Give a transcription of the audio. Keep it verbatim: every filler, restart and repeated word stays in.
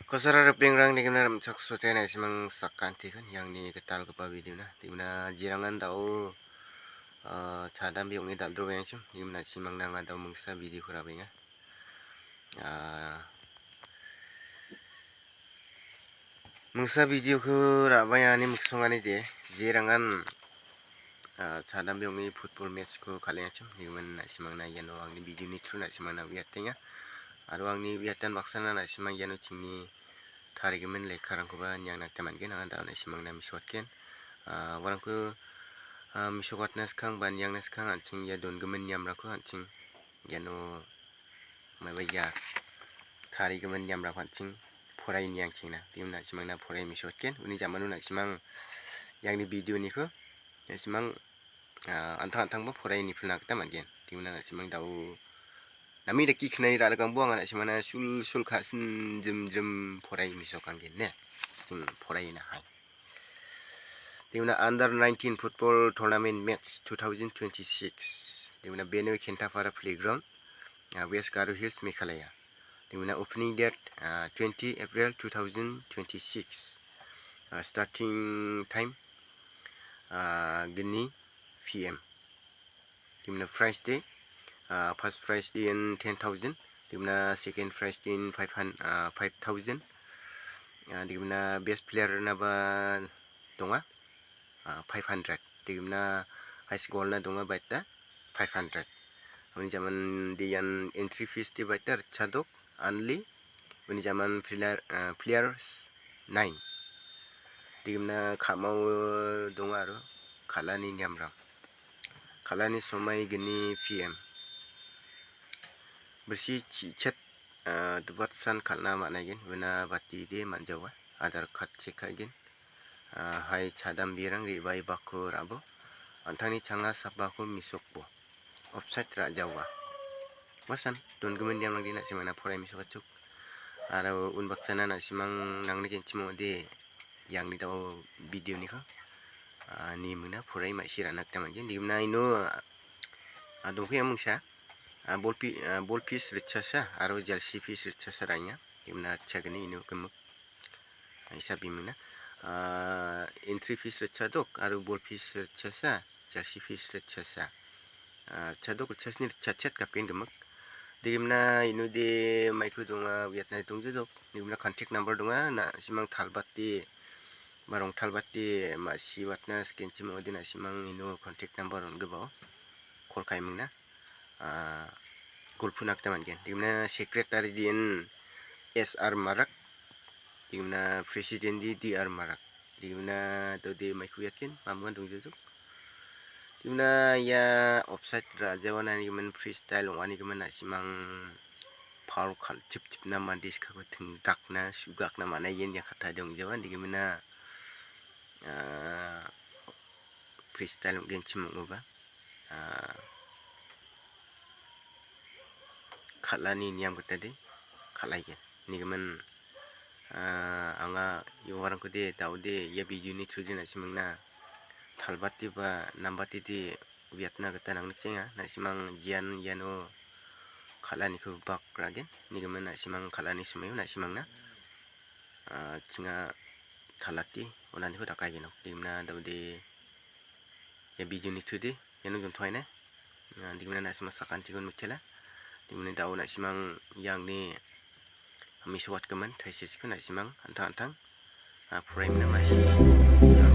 Kosara ripengrang, nikimna rimchaksote na·simang sakantikon iangni gitalgipa videona. Nikimna jerangan dao, ah, chadambe ong·e dal·droengachim. Nikimna na·simangna anga dao mingsa videoko ra·benga. Ah, mingsa videoko ra·baengani miksonganide, jerangan, ah, chadambe ong·e football matchko kal·engachim. Nikimna na·simangna iano angni videoni through na·simangna uiatenga. Aro angni uiatan baksana na·simang iano chingni tarigimin lekkarangkoba niangna gita man·gen. Anga dao na·simangna mesokatgen. Ah, uarangko, ah, mesokatna skang ba niangna skang an·ching ia dongimin niamrangko an·ching iano maiba ia tarigimin niamrangko an·ching poraie niangchengna. Nikimna na·simangna poraie mesokatgen. Uni jamano na·simang iangni videoniko na·simang, ah, an·tang an·tangba poraie nipilna gita man·gen. Nikimna na·simang dao name dake knai ra·rikambo anga na·simangna sul sul ka·sin jrim jrim poraie mesokanggen ne. Ching poraienahai. Nikimna under nineteen football tournament match two thousand twenty-six. Nikimna Benue Kentapara Playground, ah, West Garo Hills, Meghalaya. Nikimna opening date, ah, twenty April two thousand twenty-six. Ah, starting time, ah, gni P M. Nikimna prize de, ah, first prize de in ten thousand. Nikimna second prize de in five hundred, ah, five thousand. Ah, nikimna best player naba donga, ah, five hundred. Nikimna highest goal na donga baita five hundred. Uni jamano de ian entry fees de baita ritchadok, only. Uni jaman player, ah, players nine. Nikimna ka·mao donga aro kal·ani niamrang. Kal·ani somai gni P M. Bilsi chi-, chet, ah, dubatsan kal·na man·aigen. Uina batide man·jawa. Aadhaar card check ka·gen. Ah, hai chadambirang re·bae bako ra·bo. An·tangni changa sapako mesokbo. Offside ra·jawa. Uasan dongimin niamrangde na·simangna poraie mesokachok. Aro unbaksana na·simang nangni genchim ong·ode iangni dao videoniko, ah, nimingna poraie ma·si ra·na gita man·gen. Nikimna ino, ah, dongpeng·a mingsa, ah, ball pi-, ah, ball piece ritchasa aro jersey piece ritchasa ra·enga. Nikimna ritchagni ino gimik. Hisab bimingna, ah, entry fees ritchadok aro ball piece ritchasa, jersey fees ritchasa. Ah, ritchadok ritchasni ritchachet gapgen gimik. Nikimna ino de maiko donga, uiatna dongjajok. Nikimna contact number donga, na·simang talbate ba rongtalbate ma·si uatna skenchim ong·ode na·simang ino contact number on·gipao call ka·emingna, ah, golpona gita man·gen. Nikimna secretary de in S R Marak. Nikimna president de D R Marak. Nikimna dode maiko uiatgen, mamuan dongjajok. Nikimna ia offside ra·jawana nigimin freestyle ong·a nigimin na·simang foul kal-, chipchipna mande skako tingakna, sugakna man·aigen ia katta dongjaba. Nikimna, ah, freestyle ong·genchim ong·oba. Ah, kal·ani niam gitade kal·aigen. Nigimin, ah, anga uarangkode daode ia videoni through de na·simangna talbate ba nambatede uiatna gita nangnikjenga. Na·simang ian iano kal·aniko bak ra·gen. Nigimin na·simang kal·ani somoio na·simangna, ah, chinga talate onaniko dakaigeno. Nikimna daode ia videoni through de iano dontoaina. Ah, nikimna na·simang sakantikon mitela. Nikimna dao na·simang iangni mesokatgimin taisisiko na·simang an·tang an·tang, ah, poraimina ma·si.